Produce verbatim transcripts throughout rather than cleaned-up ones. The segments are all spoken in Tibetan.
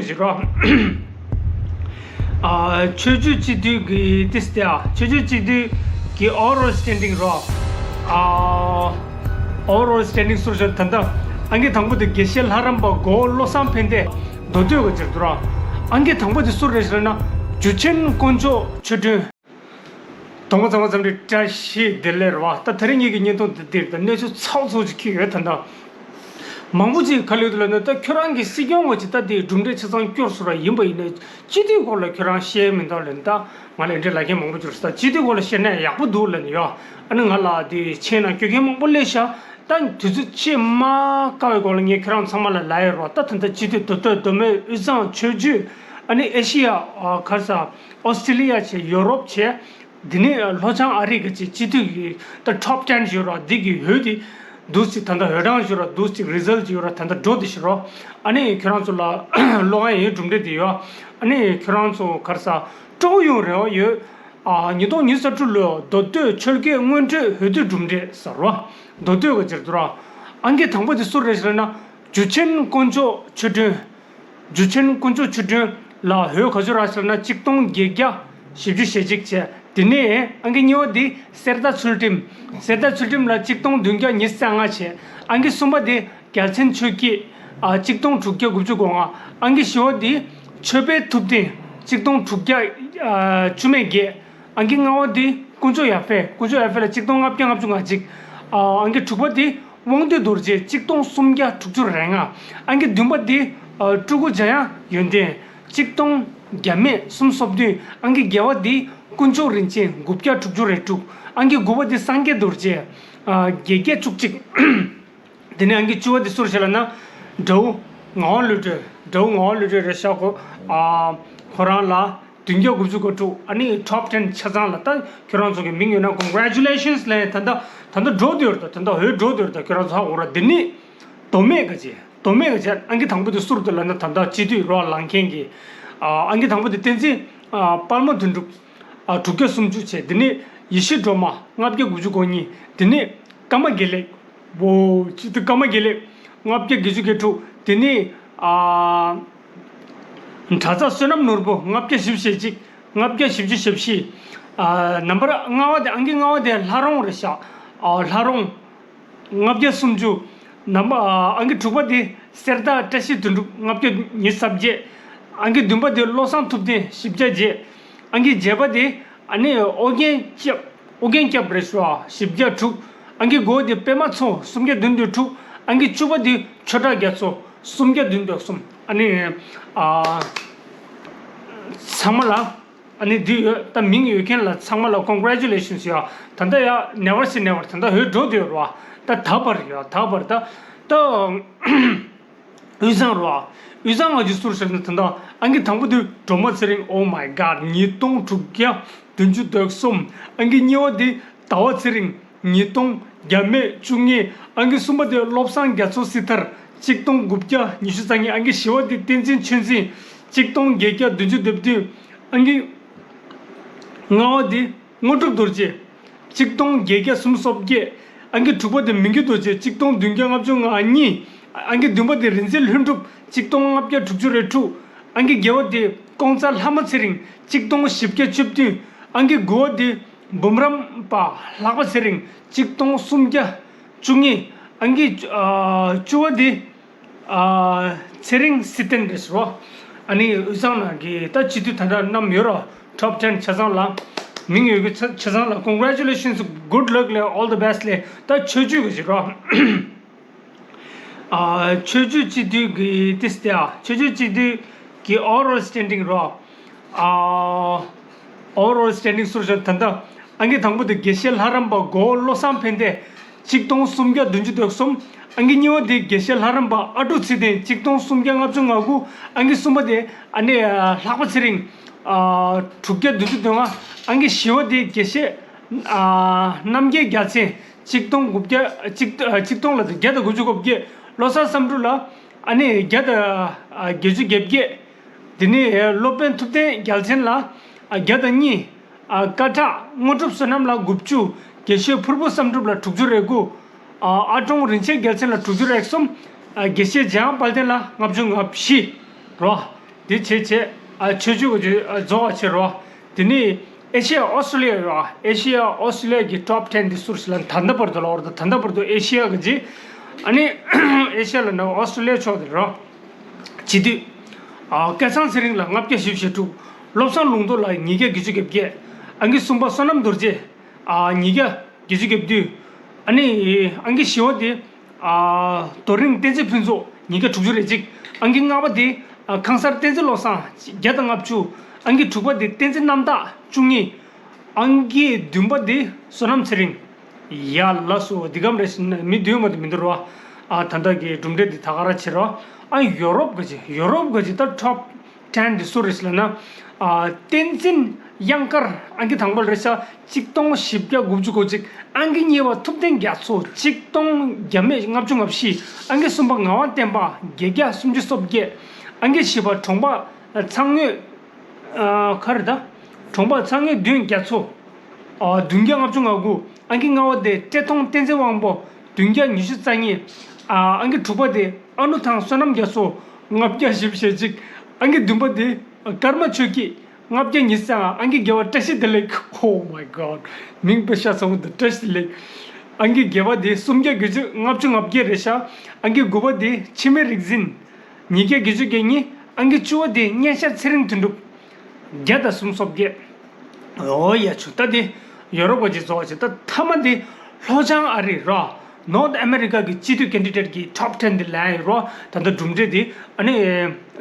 ཞིག་རོ། ཨ། ཆོས་བརྒྱུད་སྤྱི་འཐུས་ཀྱི་ཏིས་ཏེ་ཨ། ཆོས་བརྒྱུད་སྤྱི་འཐུས་ཀྱི་overall standing རོ། ཨ། overall standing སུར་བཞག་ད་ལྟ་ཨང་ཀི་དང་པོ་དེ་དགེ་བཤེས་ལྷ་རམས་པ་གོ་བོ་བློ་བཟང་ཕན་བདེ་མདོ་སྟོད་ཀྱི་ཅིག་འདུག་ར། ཨང་ཀི་དང་པོ་དེ་སུར་རེད་ཟེར་ན་འཇུ་ཆེན་དཀོན་མཆོག་ཆོས་སྒྲོན། དང་པོ་ཚང་མ་འཚམས་འདྲི་བཀྲ་ཤིས་བདེ་ལེགས་རེད་བ། ད་དེ་རིང་ངེད་ཀྱི་བརྙན་ཐུང་འདི་འདིར་ད་གནས་ཚུལ་ཚ་བོ་ཚ་བོ་ཅིག་འཁྱེར་ཡོད་ད་ལྟ། མང་པོ་ཅིག་ག་ལེར་འདུག་ལབ་ན། ད་ཁྱོད་རང་གི་སྲིད་སྐྱོང་བ་ཅིག་ད་དེ་གྲུབ་འབྲས་ཆ་ཚང་སྐྱོར་སོང་ར། ཡིན་པ་ཡིན་ན་སྤྱི་འཐུས་སྐོར་ལ་ཁྱོད་རང་བཤད་མི་འདུག་ལབ་ན། ད་ང་ལ་འདྲི་ལབ་མཁན་མང་པོ་འབྱོར་སོང་། ད་སྤྱི་འཐུས་སྐོར་ལ་བཤད་ན་ཡག་པོ་འདུག་ལབ་ནས་ཡོད། ཨ་ནི་ང་ལ་དེ་མཆན་ནང་བསྐྱོན་མཁན་མང་པོ་སླེབས་ཤག་ད་དུས་ཚོད་ཆེས་མ་དཀའ་བའི་སྐོར་ལ་ངས་ཁྱོད་རང་ཚང་མ་ལ་ལབ་ཡོད་རེད་བ། ད་ད་ལྟ་སྤྱི་འཐུས་མདོ་སྟོད་མདོ་སྨད་དབུས་གཙང་ཆོས་བརྒྱུད། ཨ་ནི་ཨེ་ཤི་ཡ། ཨ། ག་རེ་ཟ། ཨོ་སི་ཀྲི་ལི་ཡ་བྱས། ཡོ་རོབ་བྱས། དེ་ནས་ལྷོ་བྱང་ཨ་རི་གི་ཅིག་སྤྱི་འཐུས་ཀྱི་ད་ཊོབ་ཊེན་ཡོད་ར། འདི་གི་འོས་དེ་འདུག་ཅིག་ད་ལྟ་འོས་གྲངས་ཡོད་ར། འདུག་ཅིག་རི་ཛལ་ཊི་ཡོད་ར། ད་ལྟ་འགྲོ་བསྡད་ཤག་རོ། ཨ་ནི་ཁྱོད་རང་ཚོ་ལ་ཀློག་ཡ་ཡིན། གྲུབ་འབྲས་དེ་ཡོད། ཨ་ནི་ཁྱོད་རང་ཚོ་ག་རེ་ཟ། སྤྲོ་པོ་ཡོང་རེ་བ་ཡོད། ཨ། ཉིས་སྟོང་ཉི་ཤུ་རྩ་དྲུག་ལོའི་མདོ་སྟོད་ཆོལ་ཁའི་སྔོན་འགྲོའི་འོས་བསྡུའི་གྲུབ་འབྲས་ཟེར་རོ། མདོ་སྟོད་ཀྱི་ཅིག་འདུག་ར། ཨང་ཀི་དང་པོ་དེ་སུར་རེད་ཟེར་ན་འཇུ་ཆེན་དཀོན་མཆོག་ཆོས་སྒྲོན། འཇུ་ཆེན་དཀོན་མཆོག་ཆོས་སྒྲོན་ལ་འོས་ག་ཚོད་རག་ཟེར་ན་གཅིག་སྟོང་བརྒྱད་བརྒྱ་བཞི་བཅུ་ཞེ་གཅིག་བྱས། དེ་ནས་ཨང་ཀི་གཉིས་པ་དེ་གསེར་རྟ་ཚུལ་ཁྲིམས། གསེར་རྟ་ཚུལ་ཁྲིམས་ལ་གཅིག་སྟོང་བདུན་བརྒྱ་ཉི་ཤུ་རྩ་ལྔ་བྱས། ཨང་ཀི་གསུམ་པ་དེ་རྒྱལ་མཚན་ཆོས་སྐྱིད། ཨ། གཅིག་སྟོང་དྲུག་བརྒྱ་དགུ་བཅུ་གོ་ལྔ། ཨང་ཀི་བཞི་པ་དེ་ཆོས་འཕེལ་ཐུབ་བསྟན། གཅིག་སྟོང་དྲུག་བརྒྱ་བཅུ་མེད་བརྒྱད། ཨང་ཀི་ལྔ་པ་དེ་དཀོན་མཆོག་ཡར་འཕེལ། དཀོན་མཆོག་ཡར་འཕེལ་ལ་གཅིག་སྟོང་ལྔ་བརྒྱ་ལྔ་བཅུ་ང་གཅིག། ཨ། ཨང་ཀི་དྲུག་པ་དེ་དབང་འདུས་རྡོ་རྗེ། གཅིག་སྟོང་སུམ་བརྒྱ་དྲུག་ཅུ་རེ་ལྔ། ཨང་ཀི་བདུན་པ་དེ་ཨ། སྤྲུལ་སྐུ་འཇམ་དབྱངས་ཡོན་ཏན། གཅིག་སྟོང་བརྒྱ་མེད་སུམ་ཅུ་སོ་བདུན། ཨང་ཀི་བརྒྱད་པ་དེ་དཀོན་མཆོག་རིན་ཆེན། དགུ་བརྒྱ་དྲུག་ཅུ་རེ་དྲུག། ཨང་ཀི་དགུ་པ་དེ་སངས་རྒྱས་རྡོ་རྗེ། ཨ། བརྒྱད་བརྒྱ་བཅུ་གཅིག། དེ་ནས་ཨང་ཀི་བཅུ་པ་དེ་སུར་བྱས་ལབ་ན། དགྲ་བོ་ངག་དབང་གླུ་སྒྲོན། དགྲ་བོ་ངག་དབང་གླུ་སྒྲོན་རེད་ཤག་གོ། ཨ། ཁོ་རང་ལ་བདུན་བརྒྱ་དགུ་བཅུ་གོ་དྲུག། ཨ་ནི་ཊོབ་ཊེན་ཆ་ཚང་ལ་ད་ཁྱོད་རང་ཚོ་གི་མིང་ཡོད་ན་ཀོང་གི་རེ་ཅུ་ལེ་ཤན་སི་ལབ། ད་ལྟ་ད་ལྟ་འགྲོ་བསྡད་ཡོད་རེད། ད་ད་ལྟ་འོས་འགྲོ་བསྡད་ཡོད་རེད། ད་ཁྱོད་རང་ཚོ་ཧ་གོ་ར། དེ་ནི་མདོ་སྨད་ག་ཅེ། མདོ་སྨད་ག་ཅེ། ཨང་ཀི་དང་པོ་དེ་སུར་དུ་ལབ་ན་ད་ལྟ་སྤྱི་འཐུས་རོ་ལངས་མཁན་གྱི། ཨ། ཨང་ཀི་དང་པོ་དེ་བསྟན་འཛིན། ཨ། དཔལ་མོ་དོན་གྲུབ། ཨ། དྲུག་བརྒྱ་སུམ་ཅུ་བྱས། དེ་ནས་ཡེ་ཤེས་སྒྲོལ་མ་ལྔ་བརྒྱ་དགུ་བཅུ་གོ་གཉིས། དེ་ནས་ཀརྨ་དགེ་ལེགས། འོ། སྤྱི་འཐུས་ཀརྨ་དགེ་ལེགས་ལྔ་བརྒྱ་བརྒྱད་ཅུ་གྱ་དྲུག། དེ་ནས། ཨ། གྲྭ་ཚང་བསོད་ནམས་ནོར་བུ་ལྔ་བརྒྱ་བཞི་བཅུ་ཞེ་གཅིག། ལྔ་བརྒྱ་བཞི་བཅུ་ཞེ་བཞི། ཨ། ནམ་བར་ལྔ་པ་དེ། ཨང་ཀི་ལྔ་པ་དེ་ལྷ་རོང་རེད་ཤག། ཨ། ལྷ་རོང་། ལྔ་བརྒྱ་སུམ་ཅུ། ནམ། ཨ། ཨང་ཀི་དྲུག་པ་དེ་གསེར་རྟ་བཀྲ་ཤིས་དོན་གྲུབ་ལྔ་བརྒྱ་ཉི་ཤུ་རྩ་བརྒྱད། ཨང་ཀི་བདུན་པ་དེ་བློ་བཟང་ཐུབ་བསྟན་བཞི་བརྒྱ་བརྒྱད། ཨང་ཀི་བརྒྱད་པ་དེ་ཨ་ནི་ཨོ་རྒྱན་སྐྱབས། ཨོ་རྒྱན་སྐྱབས་རེད་ཤག། བཞི་བརྒྱ་དྲུག། ཨང་ཀི་དགུ་པ་དེ་པད་མ་མཚོ་སུམ་བརྒྱ་བདུན་བརྒྱ་དྲུག། ཨང་ཀི་བཅུ་པ་དེ་ཆོས་གྲགས་རྒྱ་མཚོ་སུམ་བརྒྱ་བདུན་བརྒྱ་གསུམ། ཨ་ནི། ཨ། ཚང་མ་ལ། ཨ་ནི་འདི་ཡོད། ད་མིང་ཡོད་མཁན་ལ་ཚང་མ་ལ་ཀོང་གི་རེ་ཅུ་ལེ་ཤན་སི་ཡ། ད་ལྟ་ཡ་ནེ་བར་སེ་ནེ་བར། ད་ལྟ་འོས་འགྲོ་བསྡད་ཡོད་རེད་བ། ད་ད་བར་ཡ། ད་བར་ད་ད་དབུས་གཙང་རེད་བ། དབུས་གཙང་ང་ཅིག་སུར་བྱས་ན་ད་ལྟ་ཨང་ཀི་དང་པོ་དེ་སྒྲོལ་མ་ཚེ་རིང་། Oh my God། ཉིས་སྟོང་དྲུག་བརྒྱ་བདུན་ཅུ་དོན་གསུམ། ཨང་ཀི་གཉིས་པ་དེ་ཟླ་བ་ཚེ་རིང་། ཉིས་སྟོང་བརྒྱ་མེད་བཅུ་གཉིས། ཨང་ཀི་གསུམ་པ་དེ་བློ་བཟང་རྒྱ་མཚོ་སྲི་ཐར། གཅིག་སྟོང་དགུ་བརྒྱ་ཉི་ཤུ་རྩ་གཉིས། ཨང་ཀི་བཞི་པ་དེ་བསྟན་འཛིན་ཆོས་འཛིན། གཅིག་སྟོང་བརྒྱད་བརྒྱ་བདུན་ཅུ་དོན་བདུན། ཨང་ཀི་ལྔ་པ་དེ་དངོས་གྲུབ་རྡོ་རྗེ། གཅིག་སྟོང་བརྒྱད་བརྒྱ་སུམ་ཅུ་སོ་བརྒྱད། ཨང་ཀི་དྲུག་པ་དེ་མི་འགྱུར་རྡོ་རྗེ། གཅིག་སྟོང་བདུན་བརྒྱ་ལྔ་བཅུ་ང་གཉིས། ཨང་ཀི་བདུན་པ་དེ་རིག་འཛིན་ལྷུན་གྲུབ། གཅིག་སྟོང་ལྔ་བརྒྱ་དྲུག་ཅུ་རེ་དྲུག། ཨང་ཀི་བརྒྱད་པ་དེ་ཀོང་ཚ་ལྷ་མོ་ཚེ་རིང་། གཅིག་སྟོང་བཞི་བརྒྱ་བཅུ་བདུན། ཨང་ཀི་དགུ་པ་དེ་འབུམ་རམས་པ་ལྷག་པ་ཚེ་རིང་། གཅིག་སྟོང་སུམ་བརྒྱ་བཅུ་གཉིས། ཨང་ཀི་ཨ་བཅུ་པ་དེ་ཨ་ཚེ་རིང་སྲིད་བརྟན་རེད་ཟེར་བ། ཨ་ནི་དབུས་གཙང་ནང་གི་ད་སྤྱི་འཐུས་ད་ལྟ་རྣམས་ཡོད་ར། ཊོབ་ཊེན་ཆ་ཚང་ལ། མིང་ཡོད་གི་ཆ་ཆ་ཚང་ལ། Congratulations, good luck ལས། All the best ལས། ད་ཆོས་བརྒྱུད་གི་ཞིག་ར། ཨ། ཆོས་བརྒྱུད་སྤྱི་འཐུས་ཀྱི་ཏིས་ཏེ་ཨ། ཆོས་བརྒྱུད་སྤྱི་འཐུས་ཀྱི་overall standing རོ། ཨ། overall standing སུར་བཞག་ད་ལྟ་ཨང་ཀི་དང་པོ་དེ་དགེ་བཤེས་ལྷ་རམས་པ་གོ་བོ་བློ་བཟང་ཕན་བདེ། གཅིག་སྟོང་སུམ་བརྒྱ་བདུན་ཅུ་དོན་གསུམ། ཨང་ཀི་གཉིས་པ་དེ་དགེ་བཤེས་ལྷ་རམས་པ་ཨ་ཀྲུག་ཚེ་བརྟན། གཅིག་སྟོང་སུམ་བརྒྱ་ལྔ་བཅུ་ང་དགུ། ཨང་ཀི་གསུམ་པ་དེ་ཨ་ནི་ལྷག་པ་ཚེ་རིང་། ཨ། དྲུག་བརྒྱ་བདུན་ཅུ་དོན་ལྔ། ཨང་ཀི་བཞི་པ་དེ་དགེ་བཤེས། ཨ། རྣམ་རྒྱལ་རྒྱལ་མཚན། གཅིག་སྟོང་དགུ་བརྒྱ་གཅིག་གཅིག་སྟོང་ལ་བརྒྱ་དང་དགུ་བཅུ་གོ་བརྒྱད། བློ་བཟང་བསམ་གྲུབ་ལ་ཨ་ནི་བརྒྱ་དང་བརྒྱད་ཅུ་གྱ་བརྒྱད། དེ་ནས་སློབ་དཔོན་ཐུབ་བསྟན་རྒྱལ་མཚན་ལ་བརྒྱ་དང་གཉིས། སྐད་གྲགས་དངོས་གྲུབ་བསོད་ནམས་ལ་དགུ་བཅུ། དགེ་བཤེས་ཕུར་བུ་བསམ་གྲུབ་ལ་དྲུག་ཅུ་རེ་དགུ། ཨ་ཀྲུང་རིན་ཆེན་རྒྱལ་མཚན་ལ་དྲུག་ཅུ་རེ་གསུམ། དགེ་བཤེས་འཇམ་དབྱངས་དཔལ་ལྡན་ལ་ལྔ་བཅུ་ང་བཞི་རོ། དེ་བྱས་བྱས་ཨ་ཆོས་ཕྱོགས་ཀྱི་རྫོགས་པ་ཕྱིར་རོ། དེ་ནས་ཨེ་ཤི་ཡ་ཨོ་སི་ཀྲོ་ལི་ཡ་ཡོད་ཨ། ཨེ་ཤི་ཡ་ཨོ་སི་ཀྲོ་ལི་ཡ་གི་ཊོབ་ཊེན་དེ་སུ་རེད་ཟེར་ན་ད་ལྟ་བར་དུ་ལ་བར་དུ་ད་ལྟ་བར་དུ་ཨེ་ཤི་ཡ་གི་ཅི། ཨ་ནི་ཨེ་ཤི་ཡ་ལ་ན་ཨོ་སི་ཀྲོ་ལི་ཡ་ཕྱོགས་དེ་རོ། སྤྱི་འཐུས། ཨ་སྐལ་བཟང་ཚེ་རིང་ལ་ལྔ་བརྒྱ་བཞི་བཅུ་ཞེ་དྲུག་བློ་བཟང་ལུང་རྟོགས་ལ་ཉིས་བརྒྱ་བརྒྱད་ཅུ་གྱ་བརྒྱད། ཨང་ཀི་གསུམ་པ་བསོད་ནམས་རྡོ་རྗེ། ཨ་ཉིས་བརྒྱ་བརྒྱད་ཅུ་གྱ་བདུན། ཨ་ནི་ཨང་ཀི་བཞི་པ་དེ། ཨ་རྡོ་རིང་བསྟན་འཛིན་ཕུན་ཚོགས་ཉིས་བརྒྱ་དྲུག་ཅུ་རེ་གཅིག་ཨང་ཀི་ལྔ་པ་དེ། ཨ་ཁང་གསར་བསྟན་འཛིན་བློ་བཟང་བརྒྱ་དང་ལྔ་བཅུ། ཨང་ཀི་དྲུག་པ་དེ་བསྟན་འཛིན་རྣམ་དག་བཅུ་གཉིས། ཨང་ཀི་བདུན་པ་དེ་བསོད་ནམས་ཚེ་རིང་། ཡ་ལ་སོ་འདི་གམ་རེད་ཟེར་ན་མི་བདུན་མ་དེ་མི་འདུག་རོ། ཨ་ད་ལྟ་གི་གྲུབ་འབྲས་འདི་ད་ག་རང་ཕྱིར་རོ། ཨ་ཡོ་རོབ་གི་ཅི་ཡོ་རོབ་གི་ཅི་ད་ཊོབ་ཊེན་འདི་སུ་རེད་ཟེར་ན། ཨ་བསྟན་འཛིན་གཡང་དཀར་ཨང་ཀི་དང་པོ་རེད་ཤག་གཅིག་སྟོང་བཞི་བརྒྱ་དགུ་བཅུ་གོ་གཅིག་ཨང་ཀི་གཉིས་པ་ཐུབ་བསྟན་རྒྱ་མཚོ་གཅིག་སྟོང་བརྒྱ་མེད་ལྔ་བཅུ་ང་བཞི། ཨང་ཀི་གསུམ་པ་ངག་དབང་བསྟན་པ་བརྒྱད་བརྒྱ་སུམ་ཅུ་སོ་བརྒྱད། ཨང་ཀི་བཞི་པ་གྲོང་པ་ཚང་ངོས། ཨ་ག་རེ་ད། གྲོང་པ་ཚང་ངོས་བདུན་རྒྱ་མཚོ། ཨ་བདུན་བརྒྱ་ལྔ་བཅུ་ང་དགུ། ཨང་ཀི་ལྔ་པ་དེ་བཀྲས་མཐོང་བསྟན་འཛིན་དབང་པོ་བདུན་བརྒྱ་ཉི་ཤུ་རྩ་གཉིས། ཨ་ཨང་ཀི་དྲུག་པ་དེ་ཨ་ནུ་ཐང་བསོད་ནམས་རྒྱ་མཚོ་ལྔ་བརྒྱ་བཞི་བཅུ་ཞེ་གཅིག་ཨང་ཀི་བདུན་པ་དེ་ཀརྨ་ཆོས་སྐྱིད་ལྔ་བརྒྱ་ཉི་ཤུ་རྩ་ལྔ། ཨང་ཀི་བརྒྱད་པ་བཀྲ་ཤིས་བདེ་ལེགས། Oh my god། མིང་དཔེ་ཤ་ཚ་པོ་འདུག་བཀྲ་ཤིས་བདེ་ལེགས། ཨང་ཀི་བརྒྱད་པ་དེ་སུམ་བརྒྱ་བརྒྱད་ཅུ་ལྔ་བཅུ་ང་བརྒྱད་རེད་ཤག་ཨང་ཀི་དགུ་པ་དེ་འཆི་མེད་རིག་འཛིན། ཉིས་བརྒྱ་བརྒྱད་ཅུ་གྱ་གཉིས། ཨང་ཀི་བཅུ་པ་དེ་སྙན་ཤལ་ཚེ་རིང་དོན་གྲུབ། བརྒྱ་དང་སུམ་ཅུ་སོ་བརྒྱད། འོ་ཡ་ཆུ་ད་དེ་ཡོ་རོབ་པ་ཅིག་བཟོ་བ་ཅིག་ད་མཐའ་མ་དེ་ལྷོ་བྱང་ཨ་རི་རོ། North America་གི་སྤྱི་འཐུས་ཀེན་ཌི་ཌེ་ཊི་གི་ཊོབ་ཊེན་དེ་ལ་ཡོད་རོ། ད་ལྟ་གྲུབ་འབྲས་དེ་ཨ་ནི་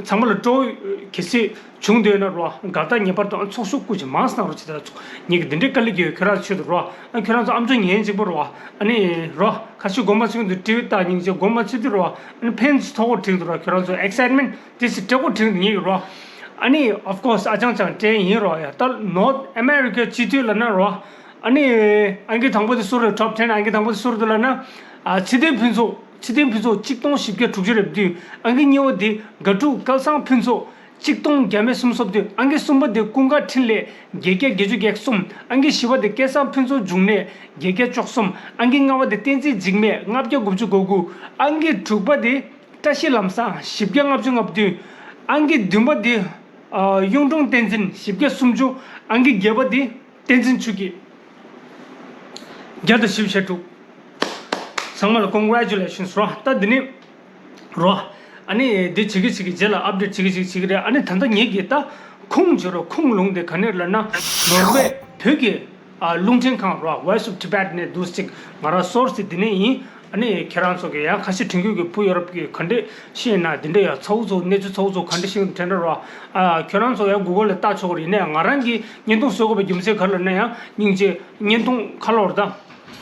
ཚང་མ་ལ་སྤྲོ་བོ་གལ་སྲིད་བྱུང་འདོད་ན་རོ། དགའ་རྟགས་ངེས་པར་དུ་ཨ་ཚོགས་ཞུགས་སྐུ་མཁྱེན་མང་གནང་རོགས་བྱེད། ད་ཚོ་ངེད་ཀྱི་འདི་འདྲའི་དཀའ་ལས་ཀྱི་ཡོད་ཁྱོད་རང་ཚོ་ཆེད་དུ་རོ། ཨ་ཁྱོད་རང་ཚོ་ཨམ་ཅོག་ཉན་གཅིག་པོ་རོ། ཨ་ནི་རོ་ཁ་ཤས་དགོངས་པ་ཚོས་འདུག་ཊི་ཝི་ལྟ་སྙིང་རྗེ་དགོངས་པ་ཚོས་འདུག་རོ། ཨ་ནི་ཕེན་ཚོ་ཐོག་ཁོ་དྲིག་འདུག་རོ། ཁྱོད་རང་ཚོ་ཨེག་སའིཊ་མེན་ཊི་དེ་སི་དྲེག་པོ་དྲིག་འདུག་ངེད་ཀྱི་རོ། ཨ་ནི་of course་ཨ་ཅང་ཅང་དྲན་ཡིན་རོ། ཡ་ད་North America་སྤྱི་འཐུས་ལ་ན་རོ། ཨ་ནི་ཨང་ཀི་དང་པོ་དེ་སུ་རེད། ཊོབ་ཊེན་ཨང་ཀི་དང་པོ་དེ་སུ་རེད་འདུག་ལ་ན། ཨ་ཚེ་བརྟན་ཕུན་ཚོགས་ཚེ་བརྟན་ཕུན་ཚོགས་གཅིག་སྟོང་བཞི་བརྒྱ་དྲུག་ཅུ་རེ་བདུན། ཨང་ཀི་གཉིས་པ་དེ་དགའ་ཕྲུག་སྐལ་བཟང་ཕུན་ཚོགས། གཅིག་སྟོང་བརྒྱ་མེད་སུམ་ཅུ་སོ་བདུན། ཨང་ཀི་གསུམ་པ་དེ་ཀུན་དགའ་འཕྲིན་ལས་བརྒྱད་བརྒྱ་བརྒྱད་ཅུ་གྱ་གསུམ། ཨང་ཀི་བཞི་པ་དེ་སྐལ་བཟང་ཕུན་ཚོགས་འབྱུང་གནས་བརྒྱད་བརྒྱ་བཅུ་གསུམ། ཨང་ཀི་ལྔ་པ་དེ་བསྟན་འཛིན་འཇིགས་མེད་ལྔ་བརྒྱ་དགུ་བཅུ་གོ་དགུ། ཨང་ཀི་དྲུག་པ་དེ་བཀྲ་ཤིས་ལམ་བཟང་བཞི་བརྒྱ་ལྔ་བཅུ་ང་བདུན། ཨང་ཀི་བདུན་པ་དེ་ཨ་གཡུང་དྲུང་བསྟན་འཛིན་བཞི་བརྒྱ་སུམ་ཅུ། ཨང་ཀི་བརྒྱད་པ་དེ་བསྟན་འཛིན་ཆོས་སྐྱིད། བརྒྱ་དང་བཞི་བཅུ་ཞེ་དྲུག་ཚང་མ་ལ་ཀོང་གྷེ་རེ་ཅུ་ལེ་ཤན་སི་རོ། ད་འདི་ནི་རོ། ཨ་ནི་འདི་བྱེད་ཀྱི་བྱེད་ཀྱི་རྗེས་ལ་ཨབ་ཌེཊ་བྱེད་ཀྱི་བྱེད་ཀྱི་བྱེད་ཀྱི་རེད། ཨ་ནི་ད་ལྟ་ངེད་ཀྱིས་ད་ཁུངས་བྱེད་རོ། ཁུངས་ལུང་དེ་ག་ནས་ལབ་ན་ནོར་ཝེ་བོད་ཀྱི་ཨ་རླུང་འཕྲིན་ཁང་རོ། Voice of Tibet་ནས་འདུག་ཅིག་ང་རང་སོར་སི་འདི་ནས་ཡིན། ཨ་ནི་ཁྱེད་རང་ཚོ་གི་ཡང་ཁ་ཤས་དྲན་སྐུལ་གྱི་བུ་ཡོ་རོབ་ཀྱི་ག་འདྲས་ཤེས་ན་འདི་འདྲ་ཡང་ཚ་བོ་ཚོ་གནས་ཚུལ་ཚ་བོ་ཚོ་ག་འདྲས་ཤེས་དྲན་འདྲ་རོ། ཨ་ཁྱོད་རང་ཚོ་ཡང་གུ་གལ་ལ་བལྟ་ཆོག་གི་རེད། ཡིན་ནའི་ང་རང་གིས་བརྙན་ཐུང་བཟོ་དགོས་པའི་རྒྱུ་མཚན་ག་རེ་ལབ་ན་ཡང་སྙིང་རྗེ་བརྙན་ཐུང་ཁ་ལོར་ད།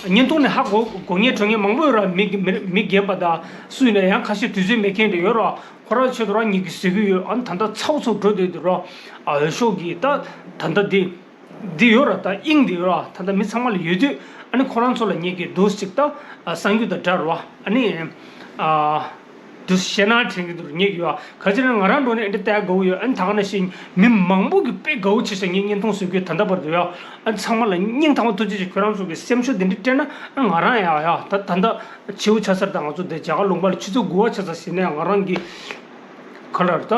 བརྙན་ཐུང་ནས་ཧ་གོ་གོ་ངེས་གྲོལ་ངེས་མང་པོ་ཡོད་ར། མི་མི་མི་རྒན་པ་དང་སུ་ཡིན་ན་ཡང་ཁ་ཤས་དུས་ཚོད་མེད་མཁན་དེ་ཡོད་ར། ཁོ་རང་ཆེད་དུ་རང་ཉིད་ཀྱིས་བཟོས་ཀྱི་ཡོད། ཨ་ནི་ད་ལྟ་ཚ་བོ་ཚ་བོ་འགྲོ་བསྡད་འདུག་ར། ཨ་འོས་ཤོག་གིས་ད་ད་ལྟ་འདི་འདི་ཡོད་ར། ད་དབྱིངས་འདི་ཡོད་ར། ད་ལྟ་མི་ཚང་མ་ལ་ཡོད་དུས་ཨ་ནི་ཁོ་རང་ཚོ་ལ་ངེད་ཀྱིས་འདུག་ཅིག་ད་གསར་འགྱུར་དང་འདྲ་ར། ཨ་ནི་ཨ། དུ་ཞེད་སྣང་དྲན་གྱི་འདུག་ངེས་ཡོད། ག་ཅི་ན་ང་རང་འགྲོ་ནས་འདི་ལྟ་དགའ་བོ་ཡོད། ཨ་ནི་ད་ག་ནང་བཞིན་མི་མང་པོ་གིས་དཔེ་དགའ་བོ་བྱེད་ཤག་ངས་བརྙན་ཐུང་བཟོ་རྒྱུ་ད་ལྟ་བར་དུ་ཡོད། ཨ་ནི་ཚང་མ་ལ་སྙིང་ཐག་པ་ཐུགས་རྗེ་ཆེ། ཁྱོད་རང་ཚོ་གི་སེམས་ཤུགས་འདི་འདྲ་སྤྲད་ན་ཨ་ང་རང་ཡང་ཡ་ད་ད་ལྟ་བྱིའུ་ཆ་ཚར་དང་ང་ཚོ་འདི་རྒྱ་གར་ལུང་པ་ལ་ཆུ་ཚོད་དགུ་པ་ཆ་ཚར་ཟིན་ནས་ང་རང་གི་ག་ལ་རེད་ད་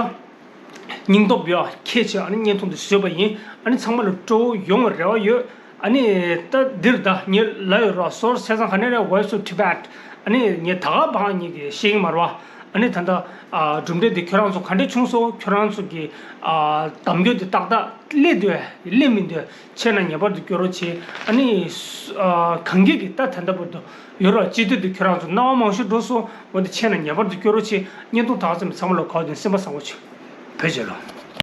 སྙིང་སྟོབས་ཡོད་ཁྱེད་ཆེ། ཨ་ནི་བརྙན་ཐུང་འདི་བཟོས་པ་ཡིན། ཨ་ནི་ཚང་མ་ལ་སྤྲོ་བོ་ཡོང་བའི་རེ་བ་ཡོད། ཨ་ནི་ད་འདིར་ད་ངས་ལབ་ཡོད་ར། སོར་སེ་སང་ག་ནས་རེད། Voice of Tibet། ཨ་ནི་ངས་ད་ག་བག་ཉིད་ཀྱི་ཤེས་ཀྱི་མ་རེད་བ། ཨ་ནི་ད་ལྟ་ཨ་གྲུབ་འབྲས་འདི་ཁྱོད་རང་ཚོ་ག་འདྲས་བྱུང་སོང་། ཁྱོད་རང་ཚོ་གི་ཨ་གདམ་རྒྱུ་འདི་ཏག་ཏག་སླེབས་འདུག་སླེབས་མི་འདུག་ཆེ་ན་ངེས་པར་དུ་སྐྱོར་རོགས་བྱེད། ཨ་ནི་ཨ་གང་གི་གི་ད་ད་ལྟ་བར་དུ་ཡོད་ར། སྤྱི་འཐུས་འདི་ཁྱོད་རང་ཚོ་སྣང་བ་མང་ཤོས་འགྲོ་སོང་། འོ་འདི་ཆེ་ན་ངེས་པར་དུ་སྐྱོར་རོགས་བྱེད། བརྙན་ཐུང་ད་ག་ཙམ་ཚང་མ་ལ་གོ་དོན་སེམས་པ་བཟང་པོ་བྱེད། བོད་རྒྱལ་ལོ།